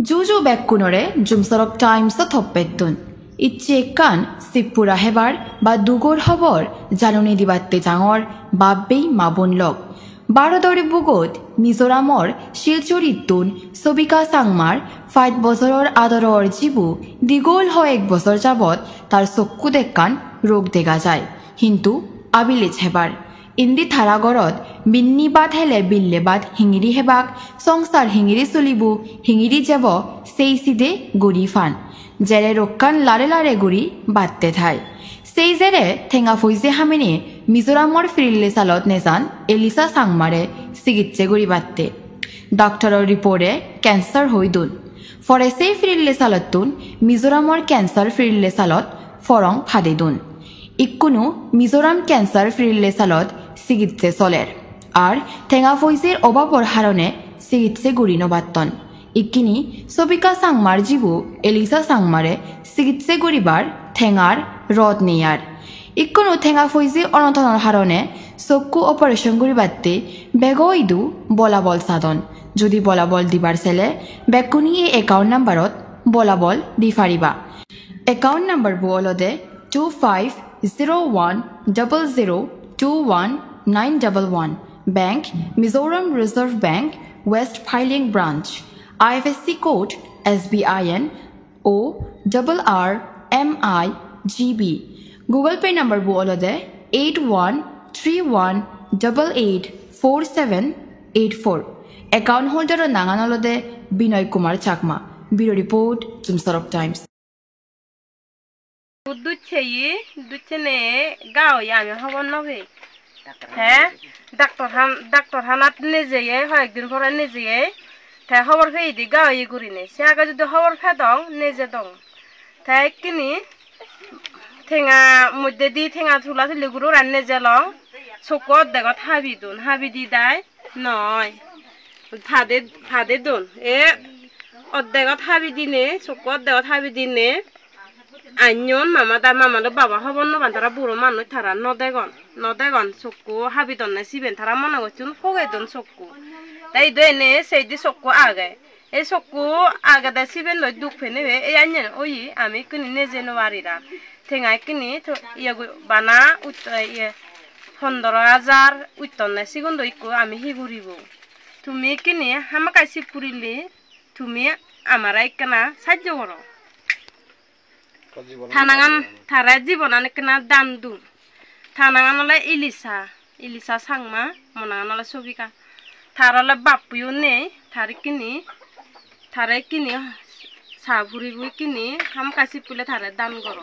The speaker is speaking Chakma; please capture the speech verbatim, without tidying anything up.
Juju bekkunore Jumsorok Times-o toppettun. Icche ekkan sippura hebar ba dugor hobor janoni dibatte jangor babbei ma bon lok. Barodor bugot Mizoramor Silchurittun Sobika Sangmar pach bojoror adoror jibu digol hoyek bojor jabot tar sokku dekkan rog dega jai, hintu abilej hebar. Indi tara gorot binni bhat hele bille bhat hingiri hebak, songsar hingiri solibo, hingiri jebo, sei side guri pan. Jere rokkan lare lare guri batte thai. Sei jere tenga poije hamine Mizoramor pirille salot nejan Elisa Sangmare sigitse guribatte. Doctoror report-e cancer hoi dun. Pore sei pirille salottun Mizoramor cancer pirille salot forong pade dun. Ikkunu Mizoram cancer pirille salot sigitse soler. Ar tenga poijer obabor harone sigitse guri no patton. Ikkini Sobika Sangmar jibu Elisa Sangmare sigitse guribar tengar rot nei ar. Ikkunu tenga poije onotonor harone sokku operation guribatte bego idu bolabol sadon. Judi bolabol dibar sele, bekkune ei account number-ot bolabol di pariba. Account number bu olode two five zero one double zero two one nine double one. Bank, Mizoram Reserve Bank, West Phaileng Branch. I F S C code S B I N O double R M I G B. Google Pay number bu olode eight one three one double eight four seven eight four. Account holder-o nangan olode Binoy Kumar Chakma. Bureau report, Jumsorok Times. Ducche ye, ducche ne ga oye ami hobor no pei. Te doctor han, doctor hanat nejeye, hoyek din pore nejeye. Te hobor peyedi ga oye gurine. Se age judi hobor pedong, nejedong. Te ikkini tenga moddedi tenga tula tuli guri oran nejelong. Sokko oddegot habi dun, habi di dai. Noi. Pade, pade don. E oddegot habi dine, sokko oddegot habi dine. Anyon mama da, mama do baba hobor no pan, tara buro manuj, tara no degon. No degon, sokko habi donne siben, tara mone gocchon pogey don sokko. Te idu ene seidi sokko age. Ei sokko agede siben loi duk penebe, ei anyen oye ami ikkini neje no parir ar. Tenga ikkini to, iye goi-, bana ut-, iye pondro hajar uttonne, sigun do ikko ami hi guribo? Tumi ikkini hamakkai sip purile tumi amare ekkena sajjo goro. Ta nangan, tare jibonan ekkena dan dun. Ta nangan ole Elisa, Elisa Changma, mo nangan ole Sobika. Tar ole bappuyo nei, tar ikkini, tare ikkini sa puribo ikkini, hamakkai sip pule tare dan goro.